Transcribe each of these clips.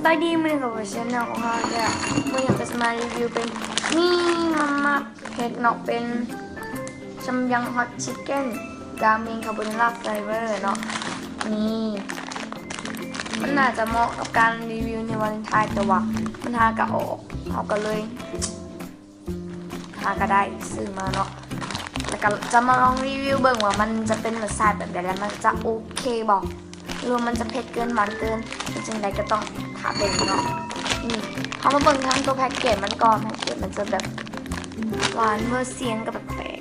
ສະບາຍດີ ມື້ນີ້ກໍເປັນແຊນແນວຂອງເຮົາແລ້ວ. ມື້ນີ້ເຮົາກໍຈະມາຣີວິວເປັນ ນີ້ ມາມ່າເຜັດເນາະ ເປັນຊຳຍັງຮອດຊິກເກັນ ຣາເມງຄາໂບນາຣາເຟລເວີເນາະ. ນີ້ ມັນໜ້າຈະເໝາະກັບການຣີວິວໃນວາເລັນທາຍ ແຕ່ວ່າມັນຫາກະອອກ ເຮົາກໍເລີຍ ຫາກະໄດ້ຊື້ມາເນາະ ແລ້ວກະຈະມາລອງຣີວິວເບິ່ງວ່າມັນຈະເປັນລົດຊາດແບບໃດ ແລ້ວມັນຈະໂອເຄບໍ່ ຫຼືວ່າມັນຈະເຜັດເກີນ ຫວານເກີນ ເປັນຈັ່ງໃດກໍຕ້ອງຖ້າເບິ່ງເນາະ. ນີ້ ເຮົາມາເບິ່ງທາງຕົວແພັກເກດມັນກ່ອນ ແພັກເກດມັນຈະແບບຫວານເວີສຽງກໍແປກ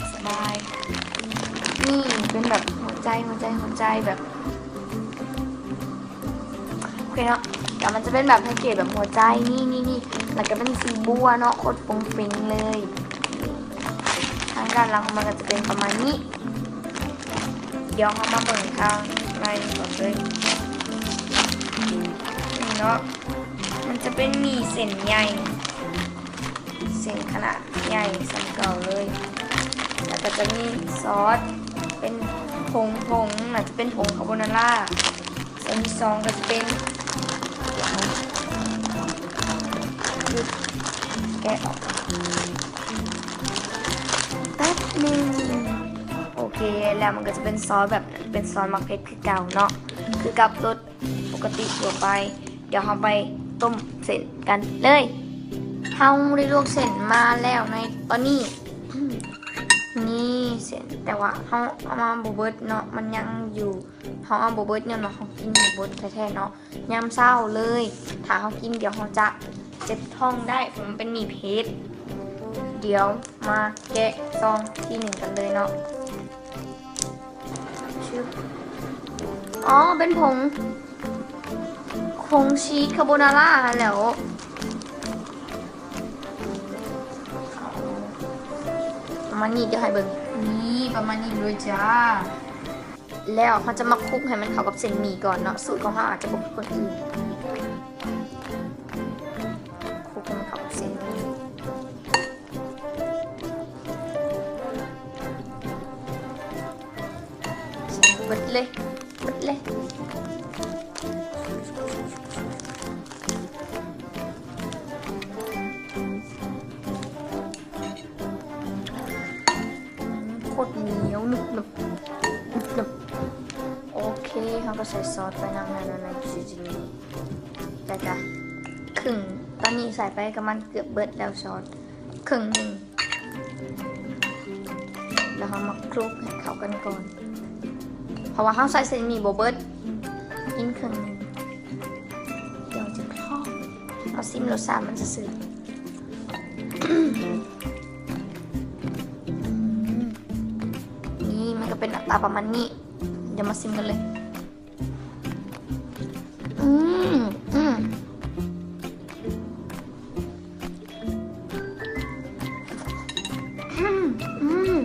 ໆ ສະບາຍ. ນີ້ເປັນແບບຫົວໃຈ ຫົວໃຈ ຫົວໃຈແບບ ໂອເຄເນາະ ແລ້ວມັນຈະເປັນແບບແພັກເກດແບບຫົວໃຈ ນີ້ໆໆ ແລ້ວກໍເປັນສີບົວເນາະ ໂຄດຟຸ້ງຟິ້ງເລີຍ. ທາງດ້ານຫຼັງຂອງມັນກໍຈະເປັນປະມານນີ້. ດຽວເຮົາມາເບິ່ງທາງໃນກ່ອນເລີຍ ນີ້ເນາະ ມັນຈະເປັນໝີ່ເສັ້ນໃຫຍ່ ເສັ້ນຂະໜາດໃຫຍ່ສ່ຳເກົ່າເລີຍ ແລ້ວກໍຈະມີຊອດເປັນຜົງໆ ໜ້າຈະເປັນຜົງຄາໂບນາຣາ. ສ່ວນທີສອງກໍຈະເປັນ ແກະອອກແປັບໜຶ່ງ. ໂອເຄ ແລ້ວມັນກໍຈະເປັນຊອດແບບ ເປັນຊອດໝາກເຜັດຄືເກົ່າເນາະ ຄືກັບລົດ ປົກກະຕິທົ່ວໄປ. ດຽວເຮົາໄປຕົ້ມເສັ້ນກັນເລີຍ. ເຮົາໄດ້ລວກເສັ້ນມາແລ້ວໃນຕອນນີ້. ນີ້ເສັ້ນ ແຕ່ວ່າເຮົາເອົາມາບໍ່ເບິດເນາະ ມັນຍັງຢູ່ ເຮົາເອົາບໍ່ເບິດ ຍ້ອນວ່າເຮົາກິນບໍ່ເບິດແທ້ໆເນາະ ຍາມເຊົ້າເລີຍ. ຖ້າເຮົາກິນ ດຽວເຮົາຈະເຈັບທ້ອງໄດ້ ເພາະມັນເປັນໝີ່ເຜັດ. ດຽວມາແກະຊອງທີໜຶ່ງກັນເລີຍເນາະ. ຊຶບ ອໍ ເປັນຜົງ ຜົງຊີສຄາໂບນາຣາຫັ້ນແຫຼ້ວ. ປະມານນີ້ ດຽວໃຫ້ເບິ່ງ ນີ້ ປະມານນີ້ເລີຍຈ້າ. ແລ້ວເຮົາຈະມາຄຸກໃຫ້ມັນເຂົ້າກັບເສັ້ນໝີ່ກ່ອນເນາະ ສູດຂອງເຮົາອາດຈະບໍ່ຄືຄົນອື່ນ. ຄຸກໃຫ້ມັນເຂົ້າກັບເສັ້ນໝີ່ ເບິດເລີຍ ເບິດເລີຍ. ໂຄດໜຽວ ໜຶບໆ ໜຶບໆ. ໂອເຄ ເຮົາກໍໃສ່ຊອສໄປນຳໃນ ໃນ ໃນ ໃນ ແລ້ວກະເຄິ່ງ ຕອນນີ້ໃສ່ໄປປະມານເກືອບເບິດແລ້ວ ຊອສເຄິ່ງໜຶ່ງ. ແລ້ວເຮົາມາຄລຸກໃຫ້ເຂົ້າກັນກ່ອນ ເພາະວ່າເຮົາໃສ່ເສັ້ນໝີ່ບໍ່ເບິດ. ກິນເຄິ່ງໜຶ່ງ ດຽວຈະຄອກ ເຮົາຊິມລົດຊາດມັນຊື່ໆ. ອືມ ນີ້ມັນກໍເປັນໜ້າຕາປະມານນີ້. ດຽວມາຊິມກັນເລີຍ. ອືມ ອືມ ອືມ ອືມ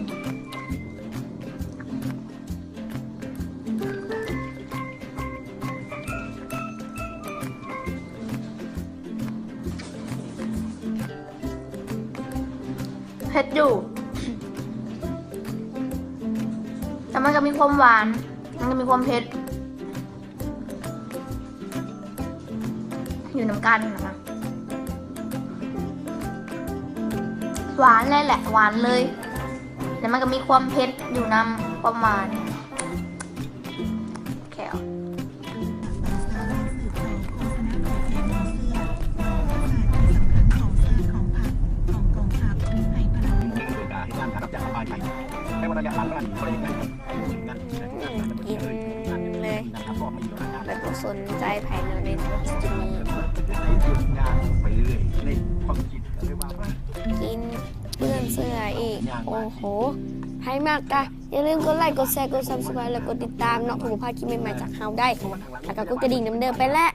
ເຜັດຢູ່ ແຕ່ມັນກໍມີຄວາມຫວານ ມັນກໍມີຄວາມເຜັດ ຢູ່ນຳກັນນະ ຫວານເລີຍແຫຼະ ຫວານເລີຍ ແລ້ວມັນກໍມີຄວາມເຜັດຢູ່ນຳ ຄວາມຫວານ ແຂ້ວ ກິນເລີຍ ແບບບໍ່ສົນໃຈໃຜເລີຍໃນຈຸດນີ້. ກິນເປື້ອນເສື້ອອີກ. ໂອ້ໂຫ ໃຜມັກກະຢ່າລືມກົດໄລ ກົດແຊ ກົດ Subscribe ແລະ ກົດຕິດຕາມເນາະ ເພື່ອບໍ່ພາດຄລິບໃໝ່ໆຈາກເຮົາໄດ້ ແລ້ວກະກົດກະດິ່ງນຳເດີ. ໄປແລ້ວ.